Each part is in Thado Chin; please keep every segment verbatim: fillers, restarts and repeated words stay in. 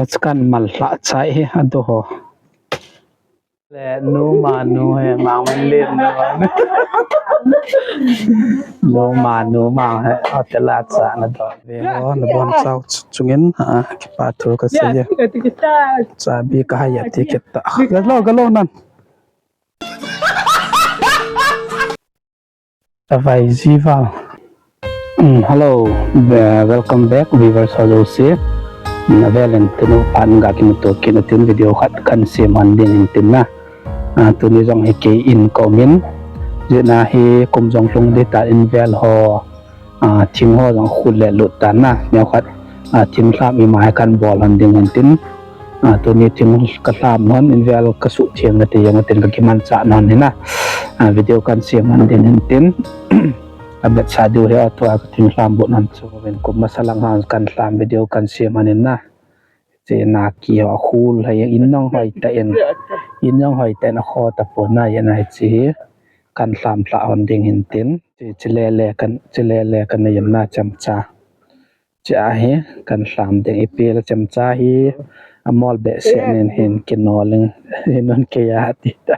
Kan mal hla chai hi ado ho. Le nu ma nu he mang min len nu. Nu ma nu mang he hotel a cha na do. Ve ho na bon chau chungin ha kipa thu ka sei ye. Cha bi ka hai ya ti kit ta. Ga lo ga lo nan. Avai jival. Hello, welcome back viewers ho jouse. Na velin tunu pan ga kimuto kit na tin video khat kan sem han ding hin tin na. Tuni jong hi kei in komin. Jina hi kum jong lhung di ta in vel ho. Thing ho jong khul le lut ta na. Neo khat thing lham ima kan bol han ding hin tin. Tuni thing ka lham hon in vel ka suh thiang na ti jong tin ka kiman cha non hin na. Video kan sem han ding hin tin. Ka bet sa diu he tua ka thing lham bu non chu. Ven kum masa lang han kan lham video kan sem han in na. Che na ki ho khul hai in nong hoi ta in. In nong hoi ta in a kho ta po na ya na che. Kan lham lha han ding hin tin. Che le le kan che le le kan na yam na cham cha. Che a hi kan lham ding ipi la cham cha hi amol be se nen hin kinoling hin non ke ya ti ta.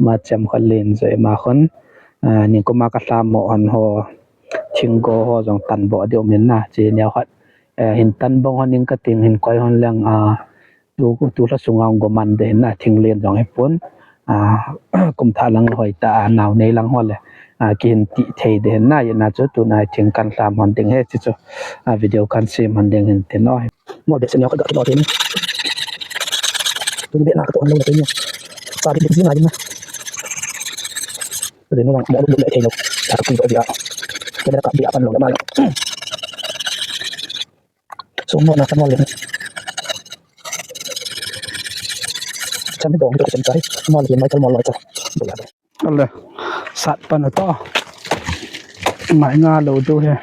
Ma cham kho len jo ma khon. Ni kuma ka lham mo hon ho. Thinggo ho jong tan bo diu min na che neo khat. Hin tan bong hon ning ka ting hin koi hon leng a tu tu la sunga go man de na thing len jong he pun. Kum tha lang hoi ta nau nei lang ho le. Kihin ti thei de na ye na chu tu na thing kan lham hon ding he chi chu. Video kan sem hon ding hin tin oi. Mo de se neo khat ga ki lo thei ni. Tu be na ka to hon lo thei ni. Sa di di na di na. Rin nuang mo lum lum le thei lo. Sa ka pi do dia. Ke le ka dia pan lo le ma lo. So mo na ka mo le. Cham dong to cham chai. Mo le mai chal mo lo cha. Bo ya. Ale. Sat pan to. Mai nga lo do he.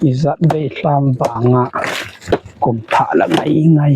Ijat bei lham vanga kum tha la ngai ngai.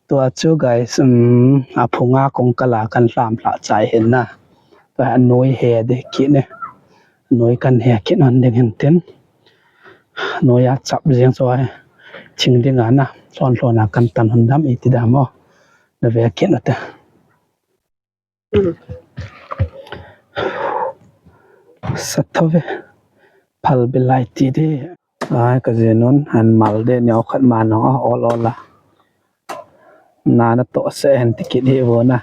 Tua chu guys, um, aphunga kong kala kan lham lha chai hin na. Tua anoi he de kit ne. Anoi kan he kit non ding hin tin. Anoi a chap jeng chu ai. Ching ding ana. Lhon lhon a kan tan hon dam iti dam o. Na ve kit na te. Satho ve. Phal bilai ti de. Ai, ka jenun, an mal de, neo khat ma nong, a, ol ol a. Nana to se hen ti kit hi vo na.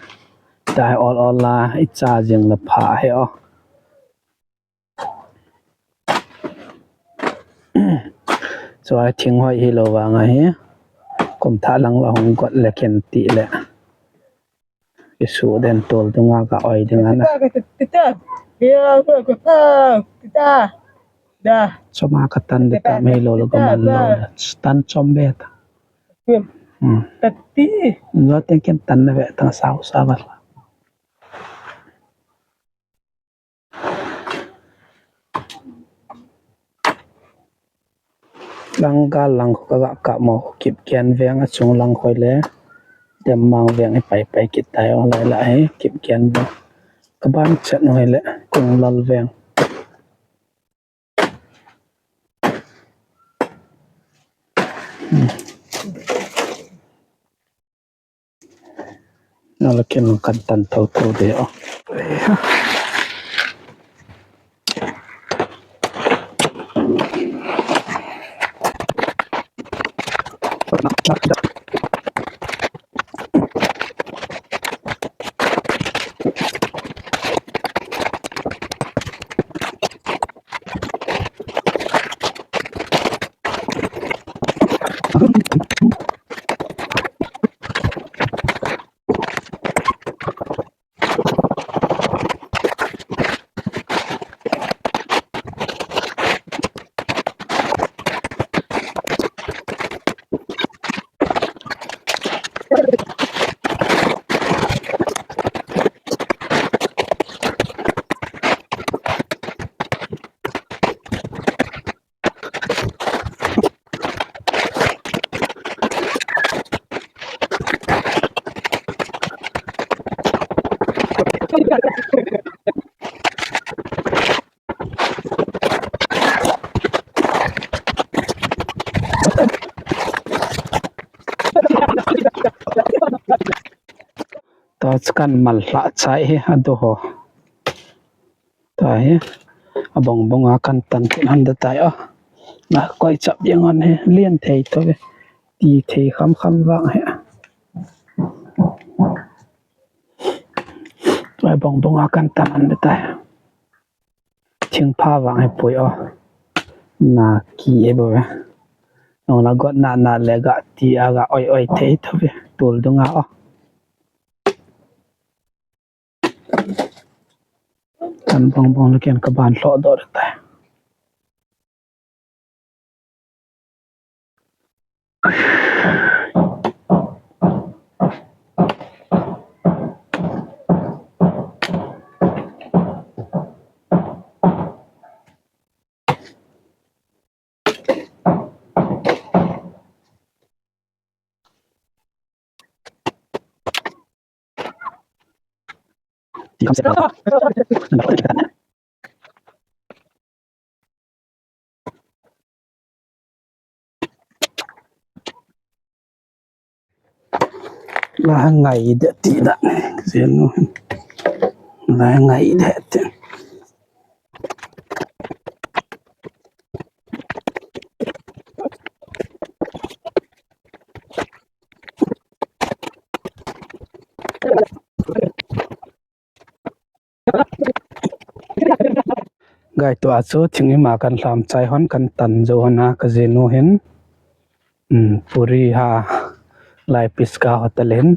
Tai ol ol a, i cha jing la pha he o. Chua thing hoi hi lo vang ahi. Kum tha lang la hung got le ken ti le. Isu den tol tunga ka oi ding ana. Choma ka tan de ta mei lo lo ka man lo. Tan chom be ta. Hmm. Tati. Lo teng ken tan na ve tang sau sa ba. Langgal lang khu ka ga kap mo, Kipgen veng a chung lang khu le, Demmang veng hi pai pai kit tai o, lai lai hi, Kipgen veng. Ka ban chet no hi le, Kunglal veng. Hmm. Nala ken kan tan tau tau de o. Tua chu kan mal hlah chai hi a do ho. Tua hi a bong bong a kan tan tin han da tai a. Na koi chap yang an hi lian thei to ve. Ti thei kham kham vang hi. Tua bong bong a kan tan han da tai. Thingpha vang hi pui o. Na ki e bo ve. Nong la got na na le ga ti a ga oi oi thei to ve. Tul dunga o. Kan bong bong le ken ka ban hloh doh le tai. La ngai de ti da. Zenu. La ngai de ti. Gai tua chu thing ima kan hlam chai hon kan tan jo hon a ka zenu hin, um, puri ha lai Pisgah hotel hin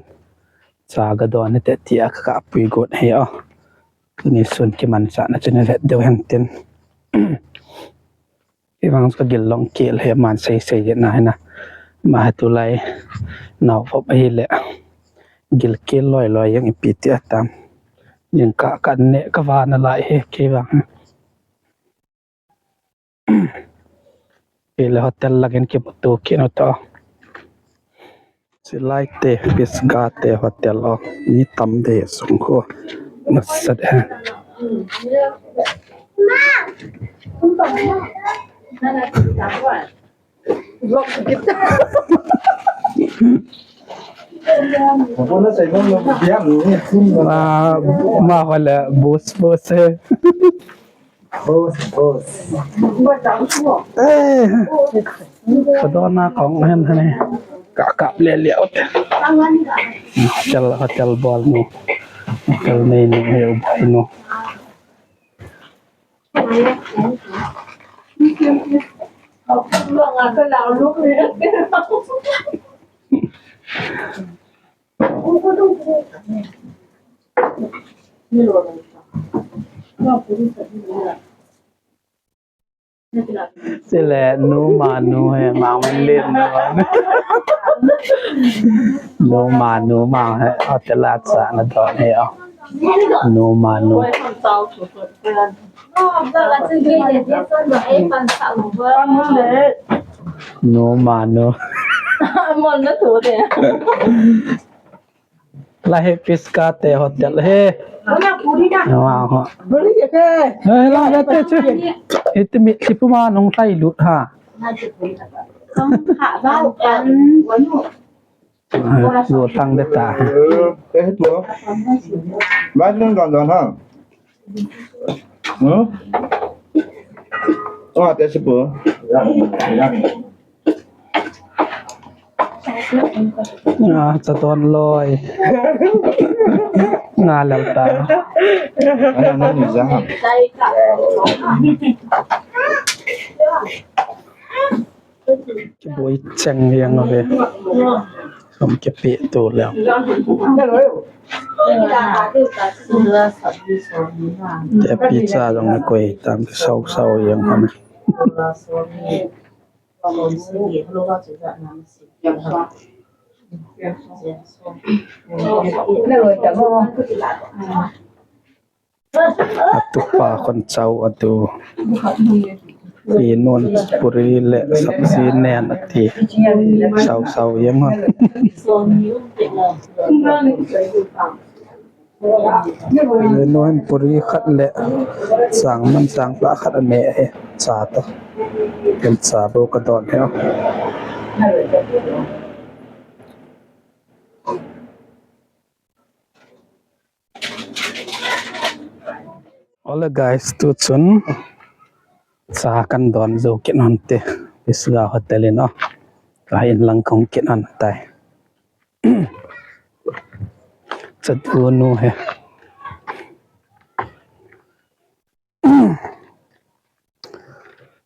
cha ga don te ti a ka pui got he o. Tuni sun kimanchahna chu ni let deu hen tin. Kei vang ka gil long kel he man sei sei je na hina. Ma he tulai nau vop ahi le. Gil kel loi loi jeng ipi ti atam. Jeng ka ka ne ka vana lai he kei vang. Kei le hotel lakin kimuto kino to. Silai te, Pisgah te hotel o, mi tam de sung ko. Nasat ha. Ma, ma wala bus bus he. Boss, boss. Eh. Kadona kong hen hen. Ka kap le le ot. Hotel, hotel bol nu. Hotel nei nu he u bai nu. Chule nu ma nu he, mang min len nu. Nu ma nu mang he, hotel a cha na don he o. Nu ma nu. Nu ma nu. La he Pisgah te hotel he. Wa ho. He la he te chu. Iti mi ti pu ma nung lai lut ha. Lo thang de ta. Te tu. Ba nung don don ha. Hmm? Wa te si pu. Nga cha don loi. Nga lel ta. Ana na ni za ha. Kiboi cheng liang ave. Som kipe tu liang. Te pi cha jong na koi tam sau sau liang ha. Atupa khon chau atu. Pi nun puri le sabji nen ati. Sau sau jeng hon. Pi nun puri khat le sang man sang pla khat ane he cha to. Ken cha bo ka don he. Hola guys, tu chun cha kan don jou kit hon te, Pisgah Hotel in o, ka in lang kong kit hon tai. Chat bu nu he.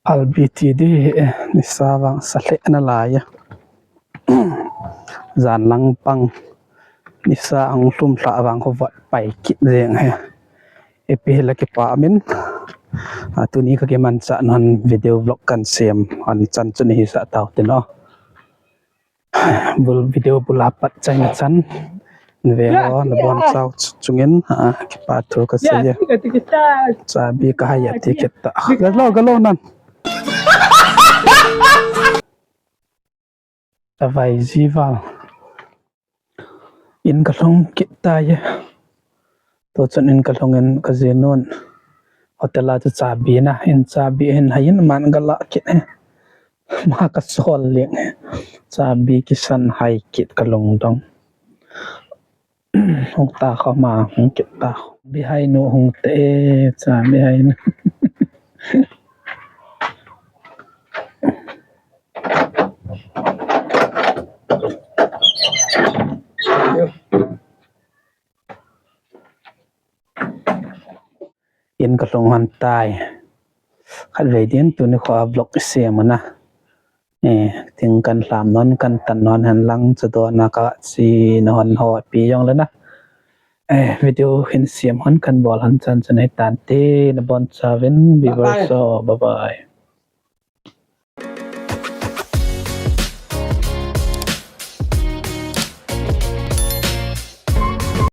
Albi ti di, eh, nisa vang sa lheh na lai a. Jan lang pang nisa ang lhum lha vang kho vat pai kit jeng he. Ipi hila kipa min. A, tuni ka kimanchah non video vlog kan sem. An chan chun hi sa tau tin o. Bul video bula pat chai na chan. Ve ho, na bon chau chungin, a, kipa thu ka sei e. Chabi ka hai a ti kit ta. Galo, galo nan. Tavai ji val. In ka lhung kit ta e. Tu chun in ka lhung in ka jinun. Hotel a chu chabi na, in chabi hin hai in man ka la kit e. Ma ka sol leng e. Chabi kisan hai kit ka lungdong. Hung ta kho ma, hung kit ta kho. Bihai nu hung te e, chabi hai nu. In ka lhung hon tai. Khatvei din tuni kho a vlog i sem u na. Eh, ting kan lham non, kan tan non hen lang, chadona ka chi na hon ho pi jong le na. Eh, video hin sem hon kan bol hon chan chan hi tan te, na bon chauvin viewers ho, bye bye.